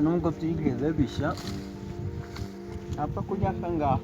Nubwo byigeze bishya, apfa kurya akangaha.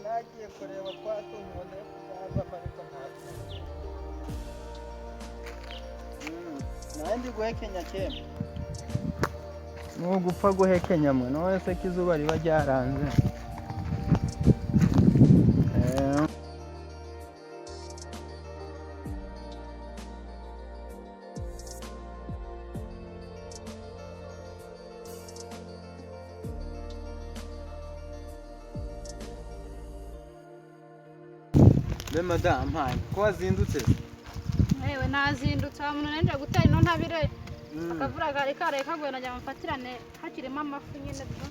Nagiye kureba kwa tuntu kuzavamo, ariko ntabwo nawe ndi guhekenya kera. Ni ugupfa guhekenya mwe none se ko izuba riba ryaranze. Mbe madamu mpaye ko wazindutse se? Yewe, nazindutse wa muntu, nanje gutera ino ntabire. Akavura kari karaye kaguye, najya mfatirane hakirimo amafu nyine bwo.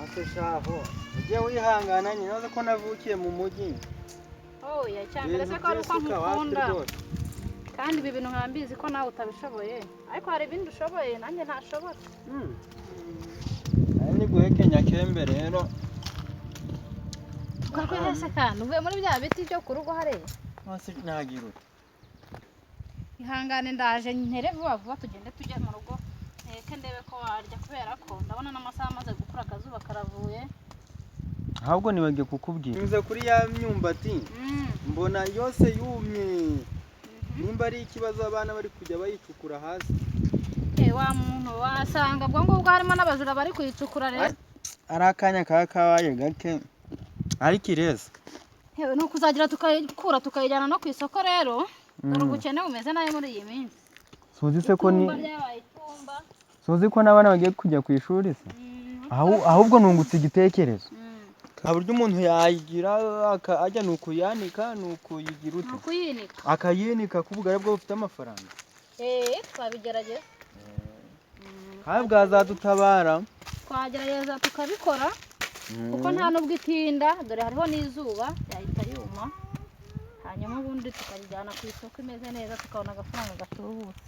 Ase shaho, ujye wihangana nyine, uzi ko navukiye mu mujyi. Oya, cyambere se ko ari uko Ibintu by'isuka wapi nkukunda. rwose. Kandi ibi bintu nkaba mbizi ko nawe utabishoboye, ariko hari ibindi ushoboye nanjye ntashobora. Nawe ni guhekenya kembe rero. Twakwihese kandi uvuye muri bya biti byo ku rugo hariya. Hasi nagira ute? Ihangane, ndaje ntere vuba vuba, tugende tujye mu rugo nteke ndebe ko warya, kubera ko ndabona n'amasaha amaze gukura, akazuba karavuye. Ahubwo nibagiye kukubwira. Nyuze kuri ya myumbati mbona yose yumye. Nimba ari ikibazo abana bari kujya bayicukura hasi. Eh, wa muntu, wasanga ubwo ngubwo harimo n'abajura bari kuyicukura rero. Ari akanya kaba kabaye gake. Ariko ireza. Yewe, ni ukuzagira tukayikura tukayijyana no ku isoko rero. Dore ubukene bumeze nabi muri iyi minsi. Suzi se ko ni Itumba ryabaye itumba. Suzi ko n'abana bagiye kujya ku ishuri se? Ahubwo nungutse igitekerezo. Nta buryo umuntu yayigira ajya ni ukuyanika, ni ukuyigira Ni ute? ukuyinika. Akayinika ku bugari bwo bufite amafaranga. Eh, twabigerageza. Kandi bwazadutabara. Twagerageza tukabikora kuko nta nubwo itinda, dore hariho n'izuba, yahita yuma, hanyuma ubundi tukayijyana ku isoko imeze neza, tukabona agafaranga gatubutse.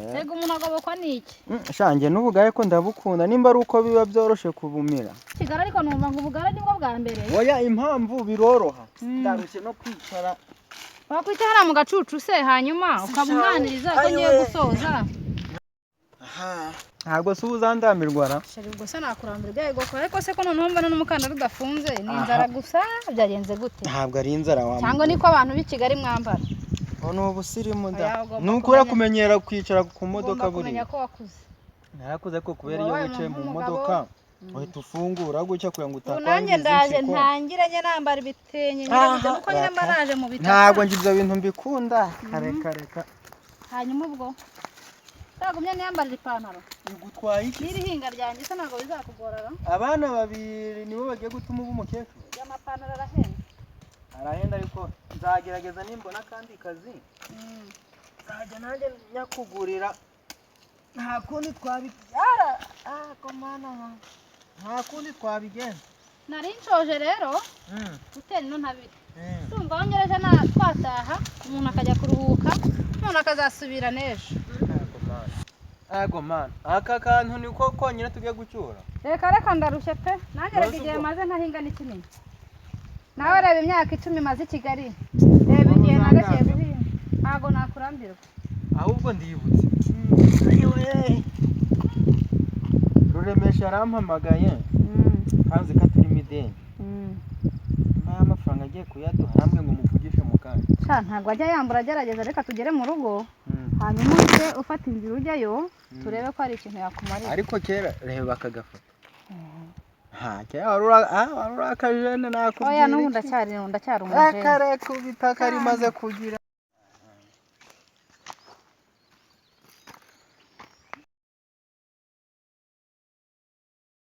Mbega umuntu agobokwa n'iki? Shange n'ubugari ko ndabukunda, nimba ari uko biba byoroshe kubumira. Kigali, ariko numva ngo ubugari nibwo bwa mbere. Oya, impamvu biroroha. Ndarushye no kwicara. Wakwicara hariya mu gacucu se, hanyuma ukaba unganiriza ko ngiye Ayiwe. gusoza. Ntabwo se uba uzandamirwa ra? Chéri, ubwo se nakurambirwa? Yego, ariko se ko noneho mbona n'umukandara udafunze, ni inzara gusa? Byagenze gute? Ntabwo ari inzara wa. Cyangwa niko abantu b'i Kigali mwambara? Ni ubusirimu da. Oya, ugomba Ni ukura kumenya- kumenyera kwicara ku modoka Ugomba kumenya buriya. ko wakuze. Narakuze ko kubera iyo Wabaye wicaye mu umuntu w'umugabo. modoka uhita ufungura gutya kugira ngo Ubu nanjye utakwangiza ndaje impyiko. ntangire njye nambara ibitenge nyine Aha, gute, kuko nyine mba reka. naje mu bitaka. Ntabwo njye ibyo bintu mbikunda. Reka reka. Hanyuma ubwo utagumye niyambarira ipantaro. Igutwaye iki? N'iri hinga ryanjye se ntabwo bizakugorora? Abana babiri nibo bagiye gutuma uba umukecuru. Amapantaro arahenda. Arahenda, ariko nzagerageza nimbona akandi kazi. Nzajya nanjye nyakugurira. Nta kundi twabibyara. Ah, komana. Nta kundi twabigenza. Nari nshoje rero gutera ino ntabire. Ndumva aho ngereje na twataha, umuntu akajya kuruhuka, umuntu akazasubira n'ejo. Ego mana, aka kantu niko konyine tugiye gucyura. Reka reka, ndarushye pe. Nanjye reka Urazi igihe ubwo? maze ntahinga ni kinini. Nawe reba imyaka 10 maze i Kigali, reba igihe nagakiye guhinga. Ntabwo nakurambirwa. Ahubwo ndibutse. Ayiwe. Ruremesha yarampamagaye, kanzi ko turimo ideni. Nyuma y'amafaranga agiye kuyaduha, arambwiye ngo muvugishe mu kanya. Sha, ntabwo ajya yambura, agerageza. Reka tugere mu rugo. Hanyuma uhite ufata inzira ujyayo, turebe ko hari ikintu yakumarira. Ariko kera, reba aka gafoto. Ha, kera wari uri akajene, nakubwira Oya, n'ubu iki? ndacyari umujene. Akareka ubitaka rimaze kugira.